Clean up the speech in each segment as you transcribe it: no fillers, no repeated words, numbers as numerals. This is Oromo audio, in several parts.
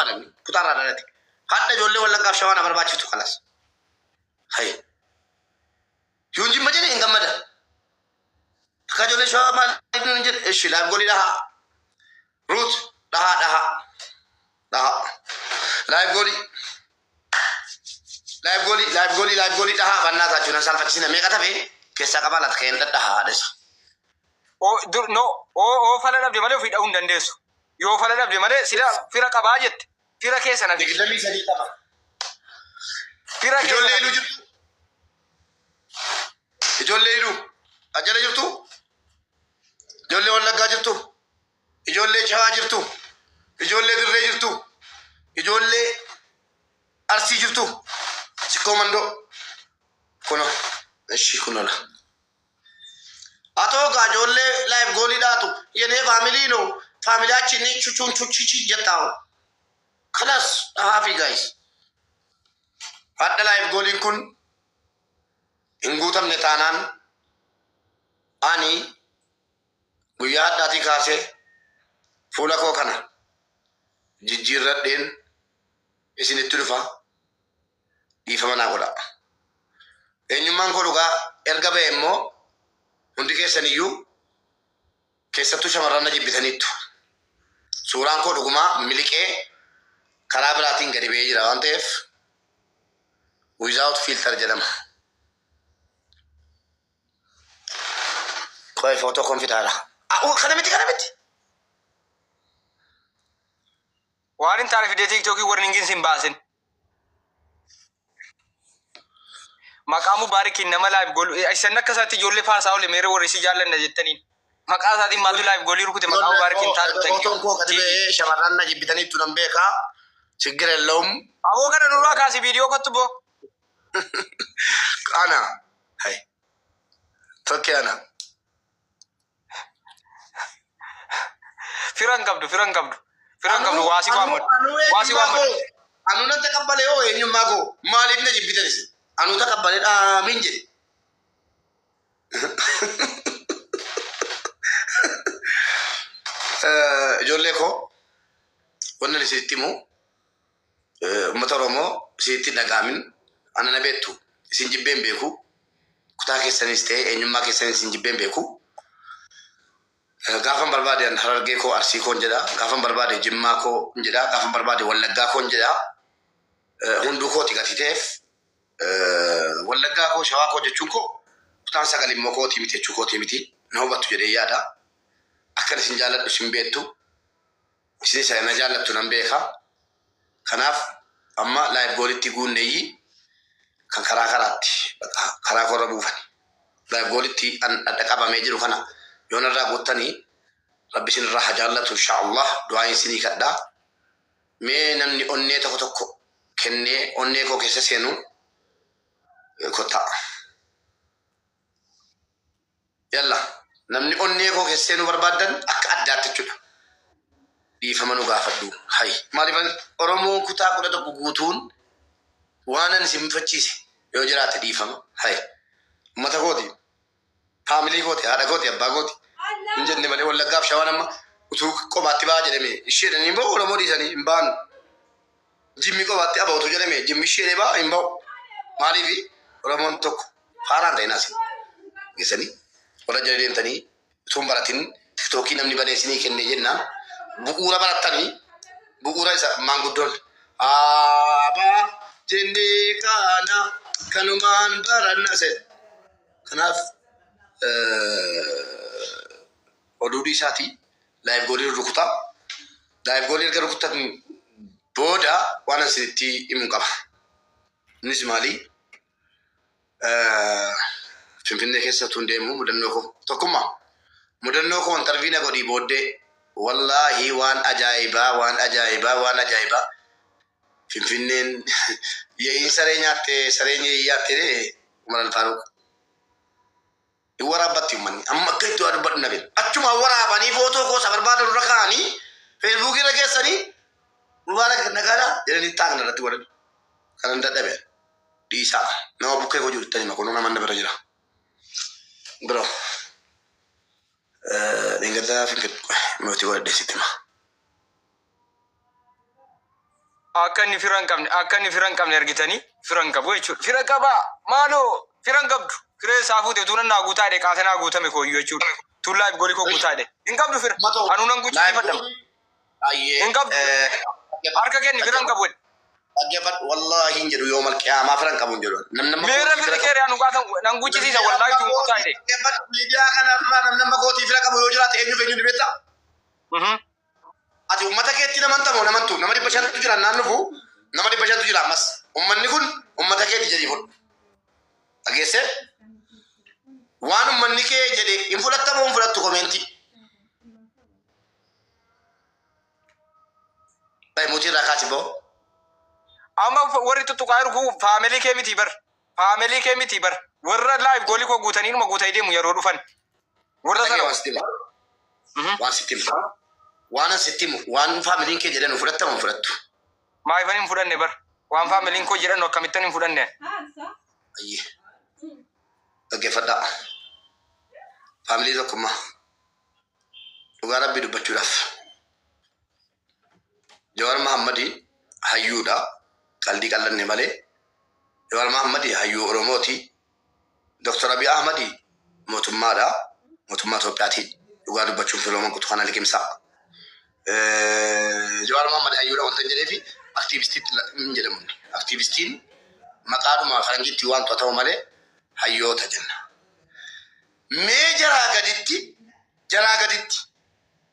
namni kutaarraa dhalate. Hadha ijoollee Wallaggaaf Shawaa na barbaachiftu kalas. Hayi. Yoon Jimma jedhe hin gammada. Akka ijoollee Shawaa maaliif nuun hin jedhe? Ishi live goolii dhahaa. Ruut dhahaa dhahaa. Dhahaa. Live goolii. Live goolii live goolii live goolii dhahaa bannaa taachuu nan saalfachisina meeqa tafe keessaa qabaa laata keen dhadhahaa haadhesa. O dur no o o fala dhabde malee ofii dha'uu hin dandeessu. Yoo fala dhabde malee sila fira qabaa jette. Fira keessa na fidi. 23 qaba. Fira keessa Ijoollee na iluu fidi. jirtu. Ijoollee iluu. Ajjala jirtu. Ijoollee Wallaggaa jirtu. Ijoollee Shawaa jirtu. Ijoollee Dirree jirtu. Ijoollee Arsii jirtu. Sikkoo Mandoo. Kuno. Ishi kunola. Atoo gaa ijoollee live goolii dhaatu yenee family no family achi ni chuchuun chuchichi jettaahu. Kalas dhahaafi guys. Hadha live gooliin kun hin guutamne taanaan ani guyyaa hadhaatii kaasee fuula koo kana jijjiirradheen isinitti dhufa dhiifama naa godhaa. Eenyummaan koo dhugaa erga ba'e immoo hundi keessan iyyuu keessattuu shamarran na jibbitaniittu. Suuraan koo dhugumaa miliqee karaa biraatiin gadi ba'ee jira waan ta'eef without filter jedhama. Qoy footoo koon fidaara. Kana miti kana miti. Waan hin taane fidee tiiktookii warningiin sin baasin. Maqaa Mubaarikiin nama live goal isan akka isaatti ijoollee faarsaa oole meerre warri si jaallanna jettaniin. Maqaa isaatiin maaltu live goolii rukute maqaa Ijoollee Mubaarikiin koo taatu thank you. footoon koo gadi TV. ba'ee shamarran na jibbitaniittu nan beeka. Chiggir elleum. Aboo kana nurraa kaasi viidiyoo kottu boo. Ana. Hay. Tokki ana. Fira hin qabdu fira hin qabdu fira hin qabdu Anuu waasii anuu waammadhu anuu waasii eenyummaa waammadhu. koo anuu nan taqabbale hoo eenyummaa koo maaliif na jibbitan isin anuu taqabbale dhaamin jedhe. Ijoollee koo wannan isinitti himu uummata Oromoo isinitti hin dhaga'amin ana na beektu isin jibbee hin beeku kutaa keessanis ta'e eenyummaa keessanis isin jibbee hin beeku. Gaafan barbaade an Harargee koo Arsii koon jedha. Gaafan barbaade Jimmaa koo jedha. Gaafan barbaade Wallaggaa koon jedha. Hunduu kooti gatii ta'eef Wallaggaa koo Shawaa koo jechuun koo kutaan 9 immoo kootii miti jechuu kootii miti. Na hubattu jedhee yaada. Akkan isin jaalladhu isin beektu. Isinis na jaallattu nan beeka. Kanaaf amma live goolitti guunneeyyi kan karaa karaatti baqa karaa koorra buufani. Live goolitti an dhadha qabamee jiru kana yoo narraa guuttani rabbi isinirraa ha jaallatu insha Allah du'aayin isinii kadha. Mee namni onnee tokko tokko kennee onnee koo keessa seenu kottaa. Yalla namni onnee koo keessa seenuu barbaaddan akka addaatti jechuudha. Dhiifama nu gaafadhu. Hay. Maaliifan Oromoon kutaa 11 guutuun waanan isin mufachiise yoo jiraate dhiifama. Hay. Uummata kooti. Faamilii kooti. Haadha kooti. Abbaa kooti. Hin jenne malee Wallaggaaf Shawaan amma utuu qobaatti ba'a jedhame ishee jedhanii hin ba'u Oromoo dhiisanii hin ba'an. Jimmi qobaatti aba utuu jedhame jimmi ishee jedhee ba'a hin ba'u. Maaliifi Oromoon tokko faaraan ta'inaa isin. Geessanii warra jala deemtanii utuu hin baratin tiktookii namni banee isinii kenne jennaan bu'uura barattanii bu'uura isa maanguddoon Aabaa jennee kaana kanumaan baranna se. Kanaaf oduu dhiisaatii live goolii rukutaa. Live goolii erga rukuttan booda waan ani isinitti himu qaba. Innis maali? Finfinnee keessa utuun deemu mudannoo koo tokkummaa mudannoo koo intarvii na godhii booddee wallaahi waan ajaa'ibaa waan ajaa'ibaa waan ajaa'ibaa Finfinneen yeeyiin saree nyaatte sareen yeeyii nyaatte jedhee Umar Alfaaruq. Hin waraabbatti ummanni. Amma akka itti waa dubbadhu na beeku. Achuma waraabanii footoo koo isa barbaadan irra kaa'anii feesbuukii irra geessanii Mubaarak nagaadha jedhanii taagna irratti godhan. Kanan dadhabe. Dhiisaa. Nama bukkee koo jiru ittan hima kunoo nama na bira jira. Bro. Dheengaddaa Finfinnee mootii godhadhee sitti hima. Akka inni fira hin qabne, akka inni fira hin qabne argitanii, fira hin qabu jechuudha. Fira qabaa maaloo, fira hin qabdu. Firee isaa fuute tuun naa guutaa dhe, qaasa naa guutame kooyyuu jechuudha. Tuun live goalii koo guutaa dhe. Hin qabdu fira. Anuu nan guuchisiifadhama. Ayyee. Hin qabdu. Harka kenni, fira hin qabu jedhe. Dhaggeeffadhu, wallaahi hin jedhu, yoo malqiyaamaa fira hin qabu hin jedhu. Namni nama Meera kootii firri fira keeree anu qaatan nan guuchisiisa, wallaahi tuun guutaa jedhe. Dhaggeeffadhu, miidiyaa kanarraa namni nama kootii fira qabu yoo jiraate eenyuuf eenyu ni beektaa? Ati uummata keetti namantamoo namantu? Nama 500tu jira naannufu, nama 500tu jira ammas. Uummanni kun uummata keetti jedhii fudhu. Dhageessee? Waan uummanni kee jedhe hin fudhattamoo hin fudhattu commentii? Mutii irraa kaasi boo. Amma warri tuttuqaa jiru kun family kee miti bar. Family kee miti bar. Warra live goalii koo guutanii numa guutanii deemu yeroo dhufan. Warra Dhagee sana. waan sitti himu. Waan sitti himu. Waan an sitti himu, waan familyn kee jedhan fudhattamoo hin fudhattu? Maayifan hin fudhanne bar. Waan familyn koo jedhan akkamittan hin fudhanne? Ayyee. Dhaggeeffadhaa. Family tokkummaa. Dhugaa Rabbii dubbachuudhaaf. Jawaar Mahammadii hayyuudha. Qaldii qallanne malee. Jawaar Mahammadii hayyuu Oromooti. Dr. Abiy Ahmadi mootummaadha. Mootummaa Itoophiyaatiin dhugaa dubbachuun filooman kutu kana liqimsaa. Jawaar Mahammad hayyuudha wanta hin jedheefi aktiivistiitti hin jedhamu. Aktiivistiin maqaadhuma faranjiitti waan ta'u malee hayyoota jenna. Mee jaraa gaditti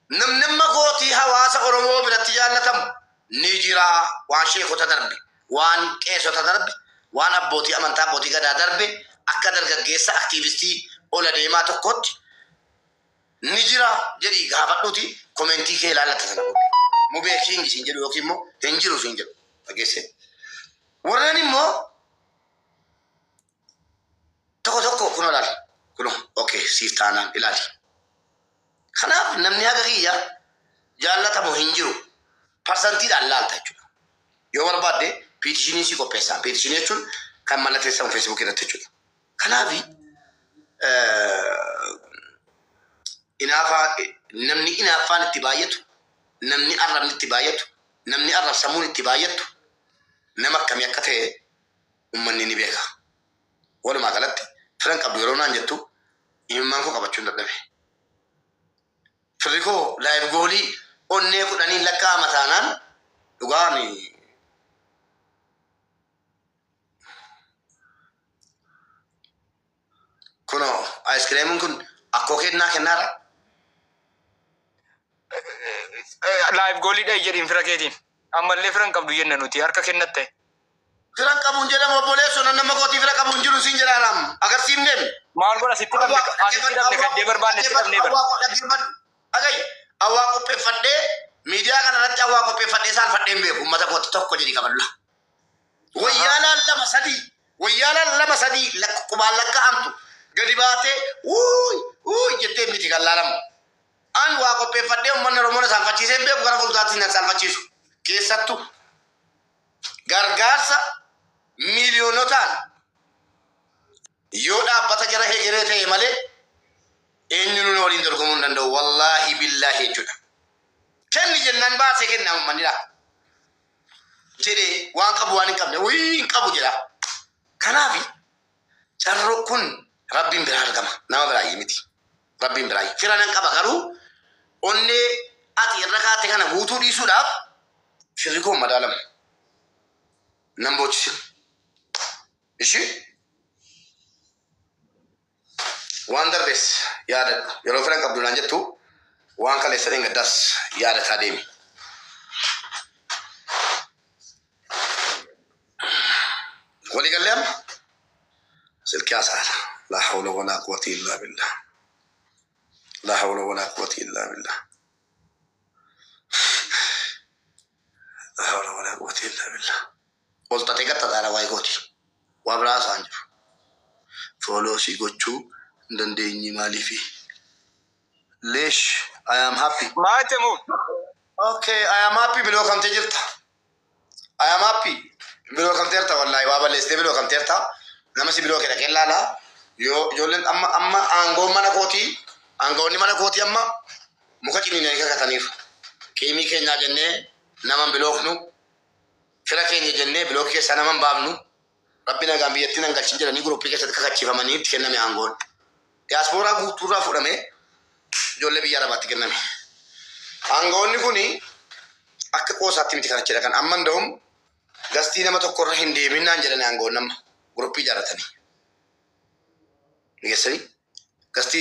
namni amma kootii hawaasa Oromoo biratti jaallatamu ni jira. Waan sheekota darbe, waan qeesota darbe, waan abbootii amantaa, abbootii gadaa darbe, akka dargaggeessa aktiivistii ola deemaa tokkotti ni jira jedhii gaafadhuuti commentii kee ilaallata sana booddee. Mubee king siin jedhu yookiin immoo hin jiru siin jedhu, dhageesse. Warreen immoo tokko tokko kunoo ilaali. Kunoo, okay, siif taanaan ilaali. Kanaaf namni haga kiyya jaallatamu hin jiru. Percentiidhaan laalta jechuudha. Yoo barbaadde petitionii si qopheessa. Petitionii jechuun kan mallatteessamu Facebookii irratti jechuudha. Kanaaf inaafaa, namni inaaffaan itti baay'atu, namni arrabni itti baay'atu, namni arrabsamuun itti baay'atu nama akkamii akka ta'e uummanni ni beeka. Walumaa galatti firan qabdu yeroo naan jettu imimmaan koo qabachuu hin dadhabe. Firri koo live goalii onnee 10n lakkaa'ama taanaan dhugaan kunoo aayiskiriimiin kun akkoo kennaa kennaadha. Live goalii dhahi jedhiin fira keetiin. Ammallee firan qabdu jenna nuti, harka kennatte. Firan qabuun jedhamu, obboleessoo, nan nama kootii fira qabuun jiru siin jedhaadhaam agarsiifneem. Maal godha, sitti dhabne, asitti dhabne, gaddee barbaanne sitti dhabnee bar. Agai awwaa qopheeffadhee, miidiyaa kana irratti awwaa qopheeffadhee saalfadhee hin beeku uummata kootti, tokko jedhi qabadla. Wayyaalaan lama sadii, wayyaalaan lama sadii qubaan lakkaa'amtu gadi baatee wuuy wuuy jettee miti kan laalamu. An waa qopheeffadhee uummanni Oromoo na saalfachiisee hin beeku, gara fuulduraatti na saalfachiisu. Keessattuu gargaarsa miiliyoonotaan yoo dhaabbata jara hegeree ta'e malee eenyuun nu waliin dorgomuu hin danda'u, wallaahi billaahi jechuudha. Kenni jennaan baasee kennaa uummanni dha. Jedhee waan qabu, waan hin qabne wayii hin qabu jedha. Kanaaf carroo kun Rabbiin biraa argama, nama biraa miti. Rabbiin biraa fira nan qaba, garuu onnee ati irra kaate kana guutuu dhiisuudhaaf firri koo madaalamu. Nan boochisin. Ishii waan darbes yaadadhu, yeroo firan qabdu naan jettu waan kaleessa dheengaddaas yaadataa deemi. Walii gallee amma silkii hasaara. لا حول ولا قوة إلا بالله، لا حول ولا قوة إلا بالله، لا حول ولا قوة إلا بالله. Ol xaxee gattaxaara waa'ee kooti. Waa biraa isaan jiru. Follow si gochuu hin dandeenye maaliifi? Leesh, I am happy. Maal jette muu? Okay, I am happy, bilookamtee jirta. I am happy. Bilookamteerta, wallaahi waa balleessitee bilookamteerta. Nama si biloo kedha qellaala. Yoo ijoolleen amma aangoon mana kootii, aangoonni mana kootii amma muka ciniinanii kakataniiru. Qiimii keenyaa jennee nama hin bilooknu. Fira keenya jennee block keessaa nama hin baafnu. Rabbi nagaan biyyattii nan galchin jedhanii group keessatti kakachiifamanii itti kenname aangoon. Diyaaspooraa guutuurraa fudhamee ijoollee biyya Arabaatti kenname. Aangoonni kuni akka qoosaatti miti kan achi dhaqan. Amma nda'um guest nama tokkorra hin deeminnaan jedhani aangoonni amma group ijaarratanii. Geessanii guest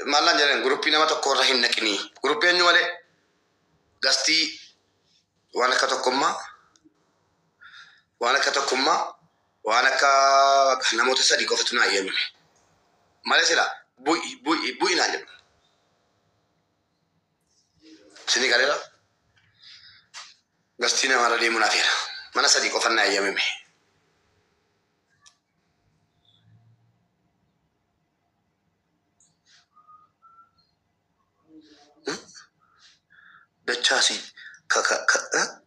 maallaan jedhan, group nama tokkorra hin naqinii. Group eenyu malee guest waan akka tokkummaa, waan akka tokkummaa, waan akka namoota sadii qofatu naa eeyyamame. Malee sila bu'i bu'i bu'i naan jedhu. Isinii galeera? Guest namarra deemuu naaf heera. Mana sadii qofan naa eeyyamame. Dachaasi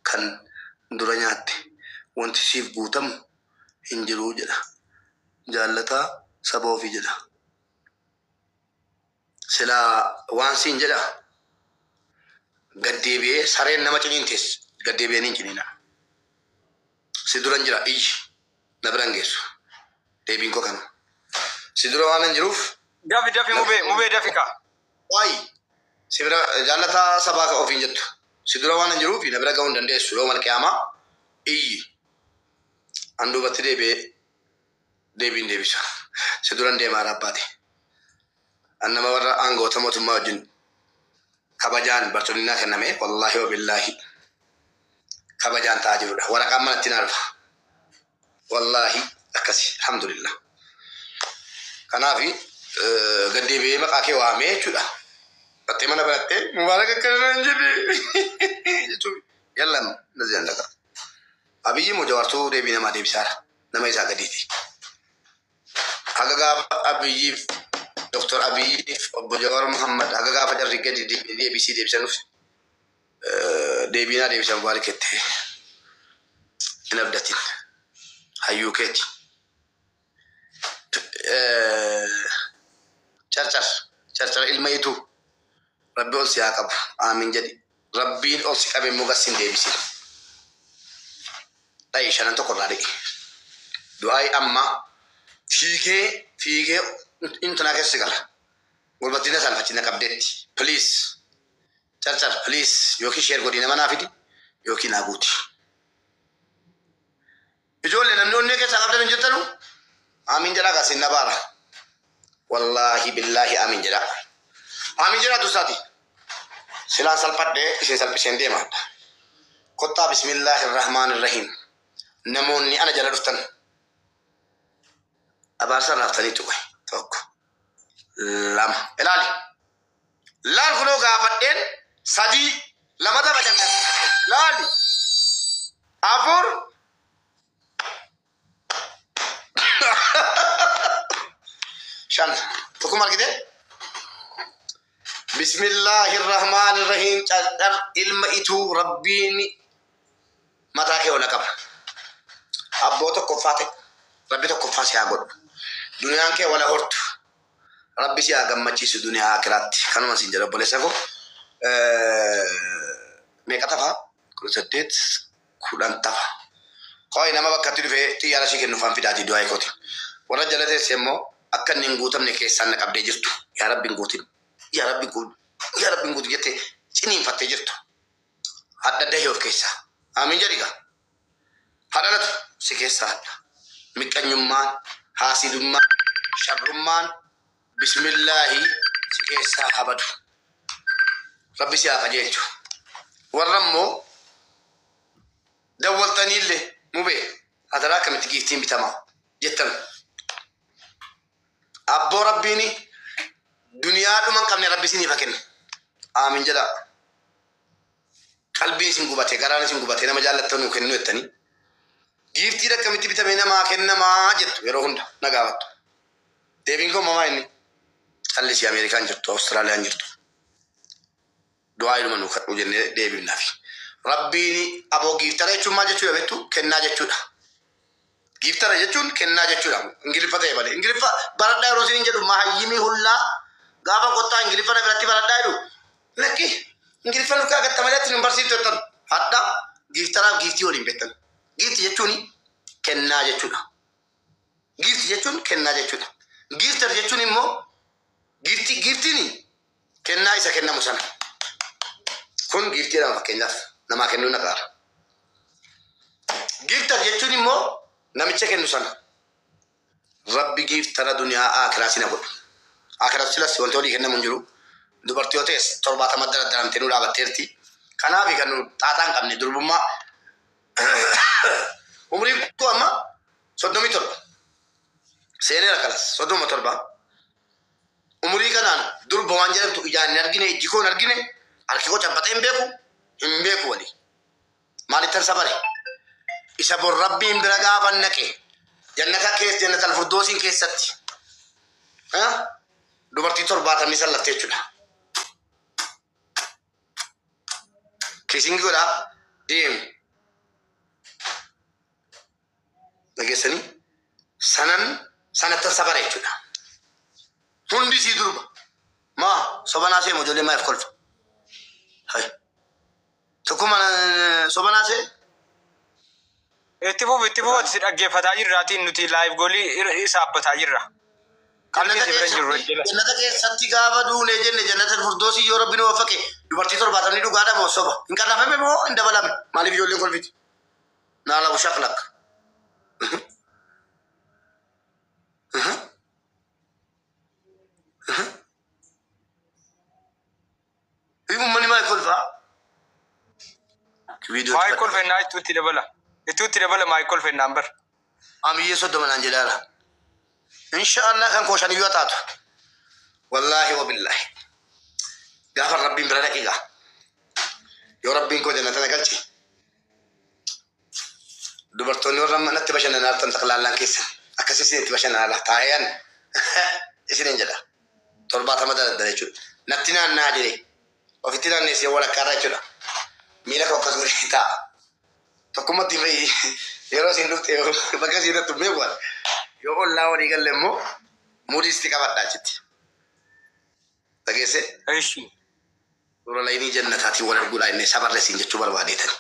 kan dura nyaatte wanti siif guutamu hin jiru jedha. Jaallataa saba ofii jedha. Silaa waan siin jedha, gaddeebi'ee sareen nama ciniintees gaddeebi'anii hin ciniina. Si duran jira, iyyi na biran geessu. Deebiin koo kana. Si dura waan hin jiruuf. Dafi dafi, mubee mubee, dafi kaa. Waayi si bira jaallataa sabaa ofiin jettu. Si dura waan hin jiruuf na bira ga'uu hin dandeessu, yoo malqiyaamaa iyyi. An duubatti deebi'ee deebiin deebisa. Si duran deemaa rabbaate. An nama warra aangoota mootummaa wajjin kabajaan barcumni kenname, wallaahi wa billaahi, kabajaan ta'aa jirudha. Waraqaan manatti na dhufa. Wallaahi akkasi, alhamdulillah. Kanaafi gaddeebi'ee maqaa kee waamee jechuudha. Battee mana barattee mubaarak akkana hin jedhe jechuudha. Yallan እንደዚህ አንደቃ Abiyyi moo Jawaartuu deebii namaa deebisaara. Nama isaa gadiiti. Haga gaafa Abiyyiif, Doktor Abiyyiif obbo Jawaar Muhammad, haga gaafa jarri gadi deebisii deebisanuuf deebiinaa deebisan mubaarak jettee hin abdatin. Hayyuu keeti. Carcar carcar ilma itu, Rabbi ol si haa qabu. Aamin jedhi. Rabbiin ol si qabe immoo gas hin deebisin. Dha'i, shanan tokko irraa dhi'i. Du'aayi amma fiigee fiigee intanaa keessa gala. Gurbattiin salphachina qabdeetti. Please. Carcar, please, yookiin share godhi, nama naa fidi yookiin naa guuti. Ijoollee, namni onnee keessaa qabdan hin jirtanu? Aamin jedhaa kaasin na baara. Wallaahi billaahi, aamin jedhaa. Aamin jedhaa dursaati. Silaan salphadhee isin salphiseen deema. Kottaa, bismillaahi rahmaan rahiim. Namoonni ana jala dhuftan abaarsa raaftanii tuqe, tokko, lama, ilaali. Laal, kunoo gaafadheen sadii, lama tapha jalqabe. Laali, afur, shan, tokkuma argite. Bismillaahi rahmaan rahiim. Carcar ilma ituu, Rabbiin mataa kee ola qaba. Abboo tokkoffaa ta'e, Rabbi tokkoffaa si haa godhu. Duniyaan kee wala hortu. Rabbi si haa gammachiisu duniyaa akiraatti. Kanuma siin jedha, obboleessa koo. Meeqa tafa? 18, 10 tafa. Qo'i, nama bakkatti dhufee xiyyaara ishee kennuufaan fidaatii du'aa kooti. Warra jala teesse immoo akka inni hin guutamne keessaan na qabdee jirtu. Yaa Rabbi hin guutin. Yaa Rabbi hin guutin. Yaa Rabbi hin guutin jettee ciniinfattee jirtu. Hadda dahee of keessaa. Amiin jedhi gaa. Hadhalatu si keessaa hadha. Miqqanyummaan, haasidummaan, sharrummaan, bismillaahi, si keessaa habadu. Rabbi si haa qajeelchu. Warra immoo dawwaltaniillee, mubee hadaraa akkamitti giiftiin bitamaa jettan. Abboo, Rabbiin duniyaa dhuma hin qabne Rabbi isiniif haa kennu. Aamin jedhaa. Qalbiin isin gubate, garaan isin gubate, nama jaallattan nuu kennu jettanii. Giiftiin akkamitti bitamee namaa kennamaa jettu, yeroo hunda na gaafattu. Deebiin koo mamaa inni? Callisii, Ameerikaan jirtu, Awustiraaliyaan jirtu. Du'aa ilma nuu kadhuu jennee deebifnaafi. Rabbiin aboo, giiftara jechuun maal jechuudha beektu? Kennaa jechuudha. Giiftara jechuun kennaa jechuudha. Ingiliffa ta'e malee. Ingiliffa baradhaa yeroo isin jedhu, mahayyimii hullaa, gaafa kottaa Ingiliffa na biratti baradhaa jedhu. Lakki, Ingiliffa lukaa gatta malee atti nu barsiiftu jettan. Hadha giiftaraaf giiftii waliin beektan. Gift jechuun kennaa jechuudha. Gift jechuun kennaa jechuudha. Gifter jechuun immoo giftii, giftiin kennaa isa kennamu sana. Kun giftii jedhama, fakkeenyaaf namaa kennuu naqaara. Gifter jechuun immoo namicha kennu sana. Rabbi giftara duniyaa akiraa sina godhu. Akiraa silas wanti olii kennamu hin jiru. Dubartii yoo ta'es 70 daraddaramtee nu dhaabatteerti. Kanaaf kan nu xaaxaa hin qabne durbummaa. Umriin koo amma 37. Seeneera kalas 37. Umurii kanaan durba waan jedhamtu ijaan hin argine, ijji koo hin argine, harki koo cabbaxee hin beeku, hin beeku walii. Maalittan sabare? Isa bor Rabbiin bira gaafan naqe jannata keessa, jannatal furdoosiin keessatti dubartii 70 sallatte jechuudha. Kiisingi godhaa deemu. Dhageessanii sanan sanattan sabare jechuudha. Hundi sii durba. Maa sobanaa seemu ijoollee maaf kolfa? Hai. Tokkuma sobanaa see? Itti fufu, itti fufu, si dhaggeeffataa jirraatiin nuti live goalii isaabbataa jirra. Qalbii si bira hin jiru jala. Jannata keessatti gaafa duune jenne, jannata furdoosii yoo Rabbi nu waffaqe, dubartii 70 dhugaadha moo soba? Hin qannafame moo hin dabalame? Maaliif ijoolleen kolfiti? Naalabu shaklak. Uummanni maal kolfaa? Viidiyoo Maayii kolfennaa ittuutti dabala. Ittuutti dabala maayii kolfennaan bar. Amiyyee 30 naan jedhaara. Inshaallah kan koo shaniyyuu taatu. Wallaahi wabillahi. Gaafa Rabbiin bira dhaqe gaa. Yoo Rabbiin koo jannata na galche. Dubartoonni warra manatti bashannanaa jirtan taqlaallaan keessan. Akkasii isinitti bashannanaa taa'een isiniin jedha. 70 daladdala jechuudha. Natti naannaa jedhee. Ofitti naanneessee walakkaarra jechuudha. Miila koo akkas godhee taa'a. Tokkummaatti fa'i yeroo isin dhufte bakka isin irratti beeku yoo ollaa walii galle immoo mudiisti qabadha achitti. Dhageesse? Ishi. Nura laynii jannataatiin wal arguudha inni sabarre siin jechuu barbaadeetan.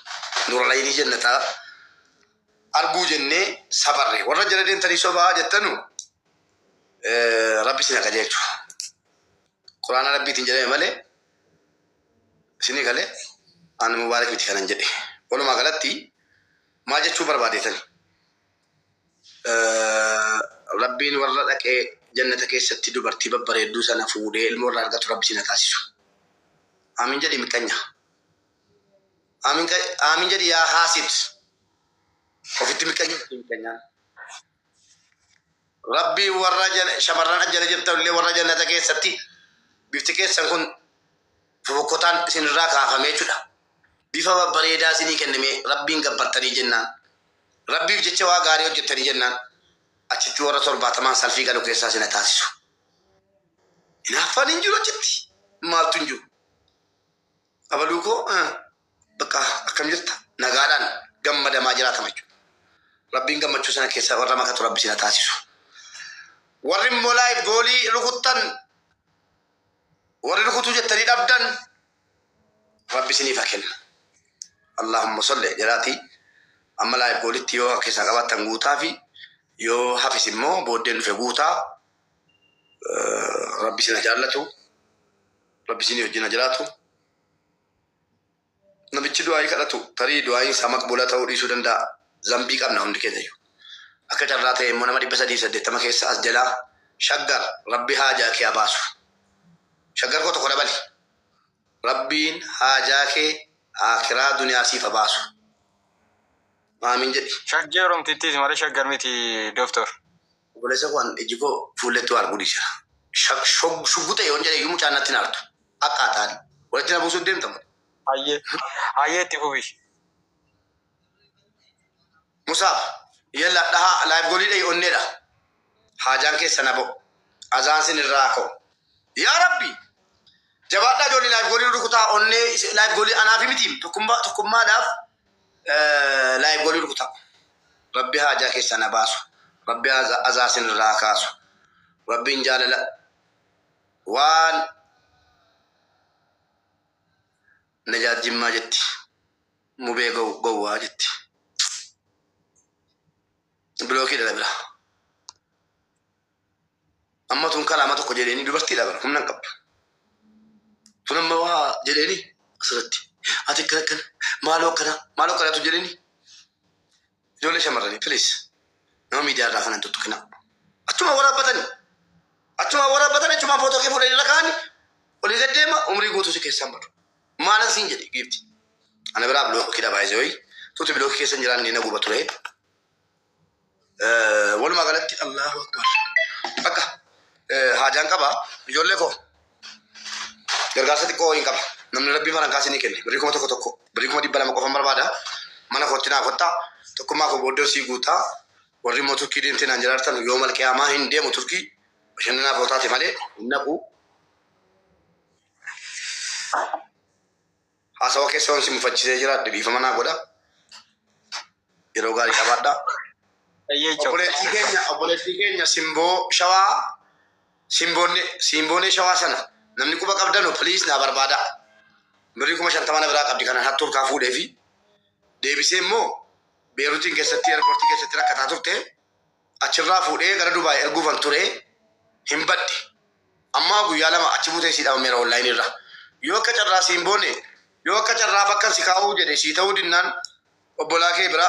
Nura laynii jannataa arguu jennee sabarre. Warra jala deemtanii sobaa jettanu, Rabbi isin qajeelchu. Quraana Rabbiitiin jedhame malee isinii galee ani mubaarak miti kanan jedhe. Walumaa galatti maal jechuu barbaadeetani? Rabbiin warra dhaqee jannata keessatti dubartii babbareedduu sana fuudhee ilmoo irraa argatu Rabbi isin haa taasisu. Aamin jedhi miqanya. Aamin, aamin jedhi yaa haasid. Ofitti miqanya miqanyaan. Rabbiin warra shamarran ajjala jirtan illee warra jannata keessatti bifti keessan kun fofokkotaan isinirraa kaafamee jechuudha. Bifa babbareedaa isinii kenname Rabbiin gabbartanii jennaan. Rabbiif jecha waa gaarii hojjettanii jennaan. Achitti warra 70n salfii galu keessaa isin haa taasisu. Hinaaffaan hin jiru achitti. Maaltu hin jiru? Abaluu koo bakka akkam jirta? Nagaadhaan gammadamaa jiraatama jechuudha. Rabbiin gammachuu sana keessa warra makatu Rabbi isin haa taasisu. Warri immoo live goalii rukuttan, warri rukutuu jettanii dhabdan, Rabbi isiniif haa kennu. Allahumma salli jedhaati amma live goalitti yoo keessaa qabaattan guutaa fi yoo hafis immoo booddeen dhufe guutaa. Rabbi isin haa jaallatu. Rabbi isinii wajjin haa jiraatu. Namichi du'aayii kadhatu tarii du'aayiin isaa maqbuula ta'uu dhiisuu danda'a. Zambii qabna hundi keenya iyyuu. Akka carraa ta'e immoo nama 380 keessa as jalaa Shaggar Rabbi haajaa kee haa baasu. Shaggar koo tokko dabali. Rabbiin haajaa kee akiraa duniyaa siif haa baasu. Aamin jedhi. Shaggee Oromtittiiti malee Shaggar miti, doctor. Obboleessa koo, an iji koo fuulletti waa arguu dhiisera. Shugguxe yoon jedhe iyyuu mucaan natti hin aartu. Akka taani. Walitti na buusuuf deemta malee. Hayyee. Hayyee, itti fufi. Musaab, yalla dhahaa live goalii dhahi onneedha. Haajaan keessa na ba'u. Azaan sin irraa ka'u. Yaa Rabbi! Jabaadhaa ijoollee, live goalii rukutaa onnee live goalii anaafi miti, tokkummaa tokkummaadhaaf live goalii rukutaa. Rabbi haajaa keessa na baasu. Rabbi azaa sin irraa kaasu. Rabbiin jaalala waan Najaat Jimmaa jetti. Mubee gowwaa jetti. Tun kalaama tokko jedheeni dubartiidha bara humna hin qabdu. Tun amma waa jedheeni asirratti. Ati akkana akkana maaloo akkana maaloo akkanatu jedheeni. Ijoollee shamarranii, please, nama miidiyaa irraa kana hin tuttuqinaa. Achuma waraabbatani. Achuma waraabbatani, achuma footoo kee fuudhanii irra kaa'anii olii gad deema, umrii guutuu si keessaan badu. Maalan siin jedhe giifti? Ana biraa bilookiidha baay'isee wayi. Tuuti bilookii keessa hin jiraanne na guba ture. Walumaa galatti Allahu Akbar. Bakka haajaan qaba ijoollee koo, gargaarsa xiqqoo hin qaba. Namni rabbii farankaa isinii kenne birrii 1000 tokko, birrii 200,000 qofan barbaada. Mana kootti naa kottaa, tokkummaa koo booddee sii guutaa. Warri immoo Turkii deemtee naan jiraartan, yoo malqiyaamaa hin deemu. Turkii bashannanaaf yoo taate malee hin naqu. Haasawa keessa waan si mufachiisee jiraadhe dhiifama naa godha. Yeroo gaarii qabaadha. Ayyee, choo. Obboleettii keenya Simboo Shawaa, Simboonne Simboonee Shawaa sana namni quba qabdanu, please, naa barbaada. Birrii 50,000 na biraa qabdi, kanan hattuun kaa fuudhee fi deebisee immoo Beeruutiin keessatti airportii keessatti rakkataa turte, achirraa fuudhee gara Dubaay erguufan ture, hin badde. Amma guyyaa 2 achi buutee sii dhabameera onlineii irra. Yoo akka carraa siin boone, yoo akka carraa bakka si kaa'uu jedhe sii ta'uu dinnaan, obbolaa kee bira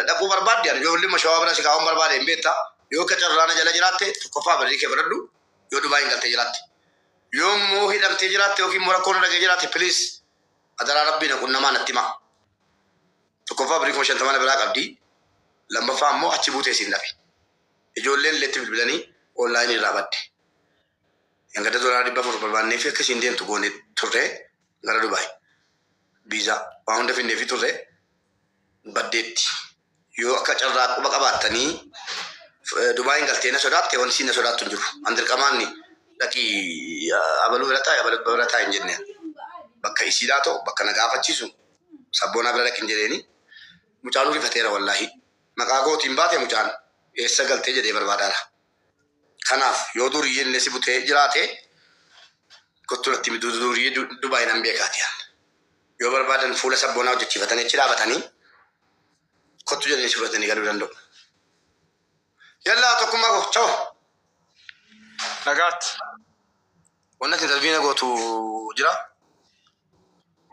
dhaquu barbaadde, ani ijoollee Shawaa bira si kaa'uun barbaade hin beektaa. Yoo akka carraa na jala jiraatte, tokkoffaa birrii kee fudhadhu yoo Dubaayin galtee jiraatte. Yoo immoo hidhamtee jiraatte yookiin immoo rakkoon dhagee jiraatte, please, adaraa rabbii na qunnamaa, natti himaa. Tokkoffaa birrii 50,000 na biraa qabdi. Lammaffaa immoo achi buutee siin dhabe. Ijoolleen illeetti bilbilanii onlineii irraa badde. Hanga $400 barbaannee fi akkasiin deemtu goone turre gara Dubaay. Viizaa waa hunda finnee fi turre, baddeetti. Yoo akka carraa quba qabaattanii Dubaayin galtee na sodaatte, wanti siin na sodaattu hin jiru. An dirqamaanni dhaqii abaluu bira taa'e, abaluu bira taa'e hin jenne. Bakka isiidhaa ta'u bakka na gaafachiisu sabboonaa bira dhaqi hin jedheeni. Mucaan rifateera wallaahi. Maqaa kootiin baate mucaan eessa galtee jedhee barbaadaara. Kanaaf yoo duriyyeen illee si butee jiraate, kottu natti himi, duriyyee Dubaay nan beekaati. Yoo barbaadan fuula sabboonaa hojjechiifatanii achi dhaabatanii kottu jedhanii si fudhatanii galuu danda'u. Yallaa, tokkummaa koo, chao. Nagaatti. Wanni ati interview na gootu jira.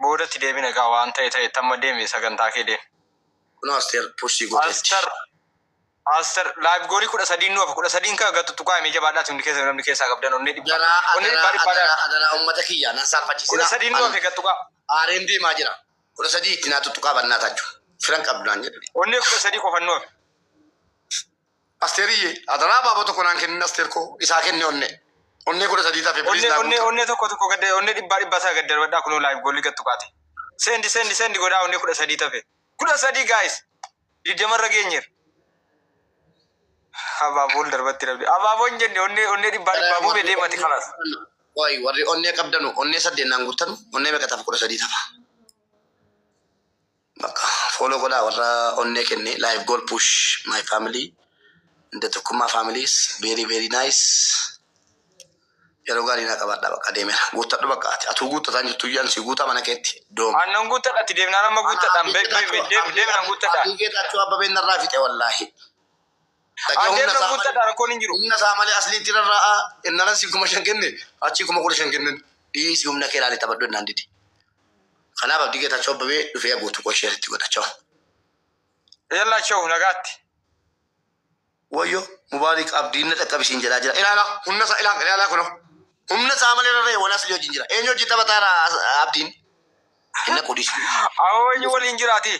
Boodatti deebina egaa, waan ta'e ta'e, tamma deemi, sagantaa kee deemi. Kunoo Asteer pushii gooteetti. Aster Aster, live goalii 13 nu hafa, 13 kan gattu tuqaa himee jabaadhaati, hundi keessa namni keessaa qabdan onnee dhibba. Adaraa, Onnee adaraa, dhibbaa dhibbaa. adaraa, adaraa, uummata kiyya nan Kudha saalfachiisina. sadiin nu hafe, gattu tuqaa. Aareen deemaa jira. 13 itti naa tuttuqaa bannaa tachu. Firan qabdu naan jedhu. Onnee 13 qofan nu hafe. Asteeriyye, adaraa, baaboo tokko naan kennin, Asteer koo isaa kenne onne. Onnee 13 tafe, please, Onnee naa onnee guuta. Onnee tokko tokko gadda, onnee dhibbaa dhibbaa isaa gad darbadhaa, kunoo live goalii gattu qaate. Send, send, send godhaa, onnee 13 tafe. 13, guys. 20rra geenyeera. Abaaboon darbatti rabbi. Abaaboon jenne onnee dhibbaa dhibbaa buubee deemati kalaas. Wayi, warri onnee qabdanu onnee saddeet naan guuttanu, onnee meeqa tafa? 13 tafa. Bakka follow godhaa warra onnee kenne, live goal push, my family. The tokkummaa families very very nice. Yeroo gaarii naa qabaadhaa, bakka deemeera. Guuttadhu bakka ati. Atuu guuttataan jirtu iyyaan si guutaa mana keetti. Dooma. Aannan guuttadha deemnaan, amma guuttadhaan deem deemnaan guuttadha. Abdii Geetaachoo Abbabeen narraa fixe wallaahi. Dhaqee Aan humna deemnan isaa malee guuttadha, rakkoon hin jiru. Humna isaa malee asliitti rarra'a. Innanan si 5,000 kenne, achii 15,000 kennen. Dhiisi, humna kee ilaalee taphadhu innaan didi. Kanaaf Abdii Geetaachoo Abbabee dhufee guutuu koo isheeritti godhachoo. Yallaa, chao, nagaatti. Wayyo, Mubaarik Abdiin na dhaqqabisiin jedhaa jira. Ilaalaa humna isaa, ilaa, ilaalaa, kunoo. Humna isaa malee rarra'e wal asli wajjin jira. Eenyu hojii taphataara Abdiin? Inna qudisi. Awoo, waliin jiraati.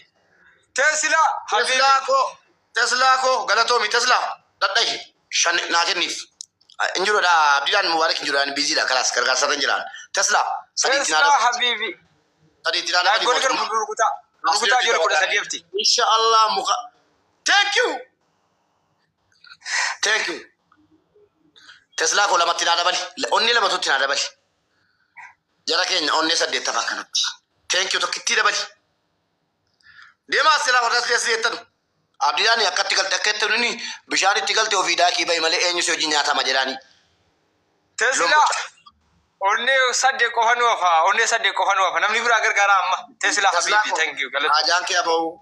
Teesilaa habiibi. Teslaa koo, Teslaa koo, galatoomi Teslaa. Dhadhahi shan naa kenniif. Hin jiruudha Abdiidhaan, Mubaarik hin jiru, biiziidha, kalaas gargaarsa irra hin jiraan. Teslaa sadiitti naa Teesilaa dabali. habiibi. Sadiitti naa dabali Live goalii gara mootummaa. rukutaa. Rukutaa jiru, 13 hafti. Insha Allah muka. Thank you. Thank you. Teslaa koo, lamatti naa dabali. Onni lamatutti naa dabali. Jara keenya, onnee saddeettaffaa kanatti. Thank you, tokkittii dabali. Deemaa silaa warra asii asii jettan. Abdiidhaan akkatti galte, akka itti nuni bishaan itti galte ofii daakii bahi malee eenyu si hojii nyaatama jedhaani. Teesilaa. Onnee saddeet qofa nu hafa. Onnee saddeet qofa nu hafa. Namni biraa gargaara amma. Teesilaa habiibi, thank you. Galata. Haajaan kee abahu,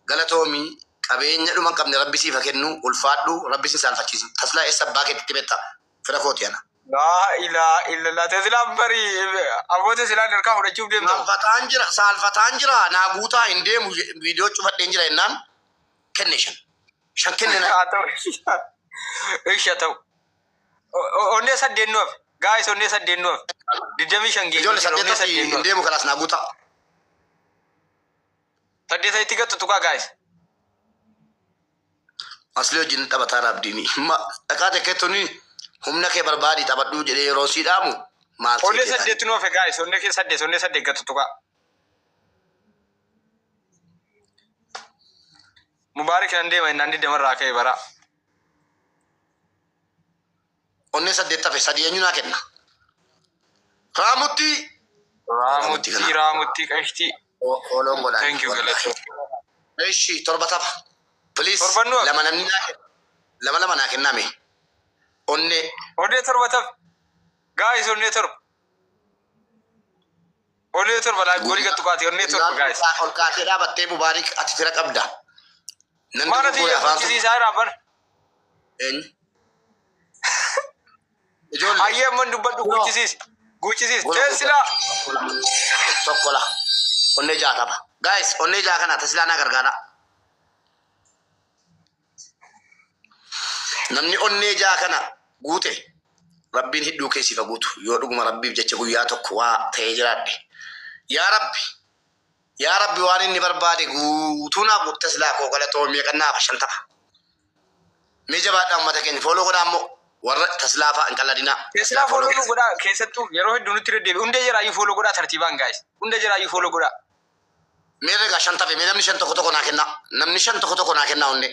galatoomii, qabeenya dhuma hin qabne rabbi siif haa kennu, ulfaadhu, rabbi si saalfachiisu. Taslaa eessa abbaa keetti beekta, fira kooti ana. Laa ilaa illallah. Tesilaan bari abboota silaan harkaa fudhachuuf deemta. Saalfataan jira, saalfataan jira, naa guutaa hin deemu, viidiyoo cufadheen jira jennaan kenne shan. Shan kenne na. Haa ta'u. Ishi haa ta'u. Onnee saddeet nu hafe. Guys, onnee saddeet nu hafe. 25 geenya. Ijoollee Onnee saddeetatti saddeet nu hin hafe. deemu kalaas naa guutaa. Saddeeta itti gattu tuqaa, guys. Asli wajjin taphataa abdiini. Ma dhaqaa tekkeettuuni humna kee barbaadii taphadhuu jedhee yeroo sii dhaamu maal Onnee seetee? saddeet nu hafe, guys. Onnee kee saddeet, onnee saddeet gattu tuqaa. Mubaarik nan deema innaan digdamarraa ka'e bara. Onnee saddeet hafe, sadii eenyu naa kenna? Raamutti. Raamutti, Raamutti qashtii. Ooloon godhaan. Thank you, galatoo. Ishi torba tapha. Please. Torban nu hafe. Lama namni naa kenna. Lama lama naa kenname. Onnee. Onnee torba tapha. Guys, onnee torba. Onnee torba live goolii gattu kaate, onnee torba, guys. Ol kaatee dhaabattee Mubaarik ati fira qabda. Namni Maana gurgure tiyya afaan guchisiisaa jira bara. Eenyu? Ijoollee. Hayyee, amman dubbadhu, guchisiisi. Guchisiisi. Teessilaa. Tokko la. Onnee ja'a qaba. Guys, onnee ja'a kana tasilaa naa gargaara. Namni onnee ja'a kana guute Rabbiin hidhuu keessiif haa guutu. Yoo dhuguma Rabbiif jecha guyyaa tokko waa ta'ee jiraadhe. Yaa Rabbi. Yaa Rabbi, waan inni barbaade guutuu naa guutte. Tasilaa koo galatoo meeqannaa shantama. Mee jabaadhaa, uummata keenya follow godhaa immoo warra tasilaa fa'a hin qalladinaa. Teessilaa follow nu godhaa, keessattuu yeroo hedduu nutti deddeebi. Hunda jiraayyuu follow godhaa tartiibaan, guys. Hunda jiraayyuu follow godhaa. Mee egaa shan tafe, mee namni shan tokko tokko naa kennaa. Namni shan tokko tokko naa kennaa onnee.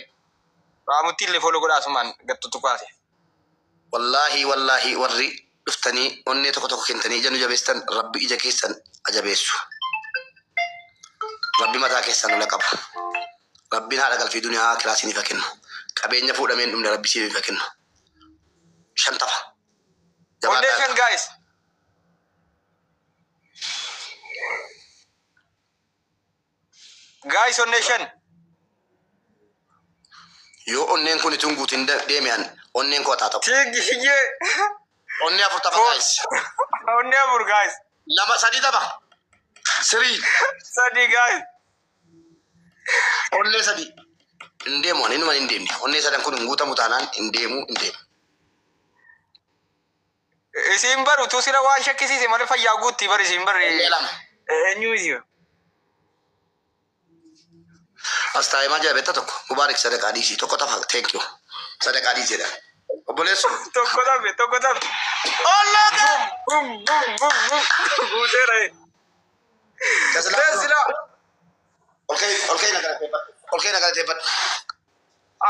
Raamutti illee follow godhaa asumaan gattu tuqaate. Wallaahi, wallaahi, warri dhuftanii onnee tokko tokko kentanii ija nu jabeessan, Rabbi ija keessan ajabeessu. Rabbi mataa keessan lola qabu. Rabbiin haadha galfii duniyaa akiraa isiniif haa kennu. Qabeenya fuudhamee hin dhumne Rabbi isiniif haa kennu. Shan tafa. Onnee shan, guys. Guys, onnee shan. Yoo onneen kun itun guutin deeme'an onneen koo haa ta'u. Tigiyyee. Onnee afur tafa, guys. Onnee afur, guys. Lama, sadii tafa. Sirii. Sadii, guys. Onnee sadii. Hin deemu ani, inuma hin deemne. Onnee sadan kun hin guutamu taanaan hin deemu, hin deemu. Isiin baru tu sila waan shakkisiise malee fayyaa guutti bari isiin bari. Onnee lama. Eenyu isii? As taa'ee maal jedha beektaa tokko? Mubaarik sadaqaa dhiisii tokko tafa, thank you. Sadaqaa dhiiseedha. Obboleessu. Tokko tafe, tokko tafe. Ollaa. Bum bum bum bum. Guuteera. Teessila. Ol ka'ii na galateeffadhu. Ol ka'ii na galateeffadhu.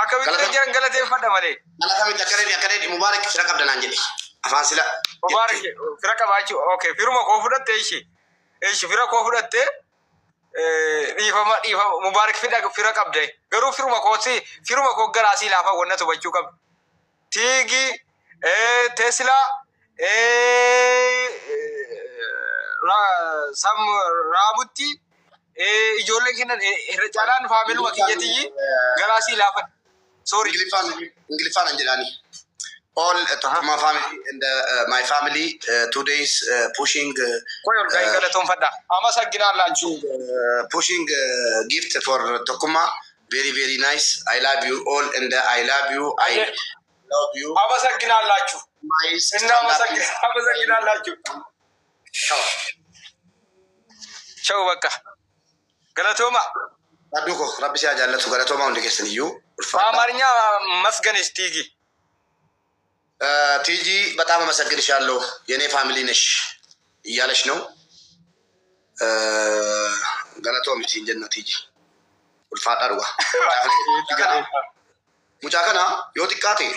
Akkamitti jiran galateeffadha malee. Galata akkana jedhi, akkana jedhi, Mubaarik fira qabda naan jedhi. Afaan sila. Mubaarak fira qabaachuu, okay, firuma koo fudhatte ishee. Ishi fira koo fudhatte, dhiifama, dhiifama, Mubaarak fira qabde, garuu firuma kooti, firuma koo garaasii laafa wanna tubachuu qabdu. Tiigi, Teesilaa, Sam Raamutti, ijoolleen kennan irra caalaan faamiluma kiyyatiyyi garaasii laafan. Sorry. Ingiliffaan an jedhaani. All Tokkummaa family and my family 2 days pushing Qoy ol gahii galatoonfadha. አመሰግናላችሁ። Pushing gift for Tokkummaa, very very nice. I love you all and I love you, I love you. አመሰግናላችሁ። Nice. አመሰግናላችሁ። ቸው በቃ galatoomaa። Rabbi koo, Rabbi si haa jaallatu, galatoomaa hundi keessan iyyuu ulfaadha. በአማርኛ መስገንሽ ቲጊ። ቲጂ በጣም አመሰግንሻለሁ፣ የኔ family ነሽ እያለች ነው። Galatoomi siin jenna ቲጂ, ulfaadhaa dhugaa. Mucaa kana yoo xiqqaate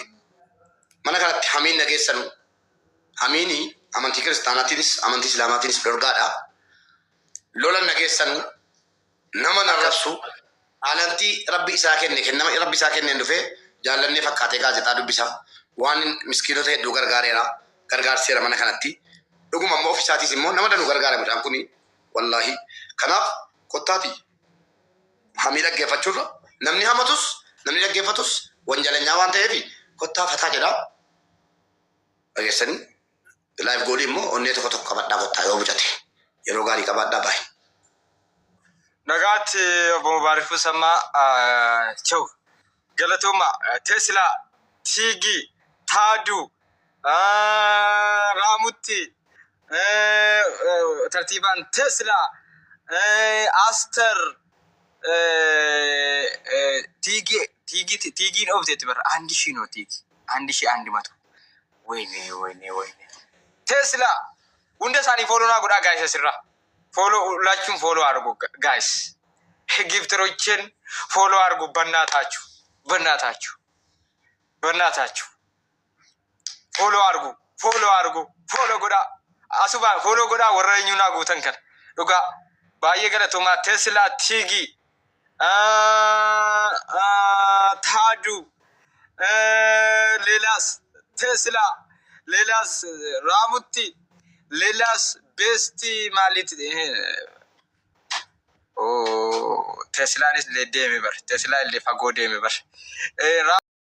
mana kanatti hamiin nageessanu, hamiini amantii kiristaanaatiinis amantii islaamaatiinis dhorgaadha. Lola nageessanu, nama narrabsu, alantii Rabbi isaa kenne kennama Rabbi isaa kenneen dhufee jaallannee fakkaatee gaazexaa dubbisa. Waan miskiinota hedduu gargaareera, gargaarseera mana kanatti. Dhuguma immoo ofiisaatis immoo nama danuu gargaara mucaan kuni wallaahi. Kanaaf kottaati hamii dhaggeeffachuurra, namni hamatus namni dhaggeeffatus wanjalanyaa waan ta'eef, kottaa fataa jedha. Dhageessanii. Life goalii immoo onnee tokko tokko qabadhaa kottaa yoo mucate. Yeroo gaarii qabaadhaa, baay'ee. Nagaatti, obbo Mubaarik Sammaa, ciao. Galatooma Teslaa, Tiigi, Taadu, Raamutti, tartiibaan Teslaa, Aster, Tiigi, Tiigi, Tiigiin oofteetti bara አንድ ሺህ ነው ቲጊ፣ 1100። ወይኔ ወይኔ ወይኔ! Teslaa, hunda isaanii follow naa godhaa guys, asirraa follow, ሁላችሁም follow አድርጉ guys፣ gifter ኦችን follow አድርጉ። በእናታችሁ፣ በእናታችሁ፣ በእናታችሁ follow አድርጉ፣ follow አድርጉ፣ follow godhaa asuma follow godhaa. Warra eenyuunaa guutan kana dhugaa baay'ee galatoomaa. Teslaa, Tiigi, Taadu, ሌላስ? ቴስላ፣ ሌላስ? ራሙቲ፣ ሌላስ? ቤስቲ ማሊት Teslaanis deeme bar, Teslaa illee fagoo deeme bar.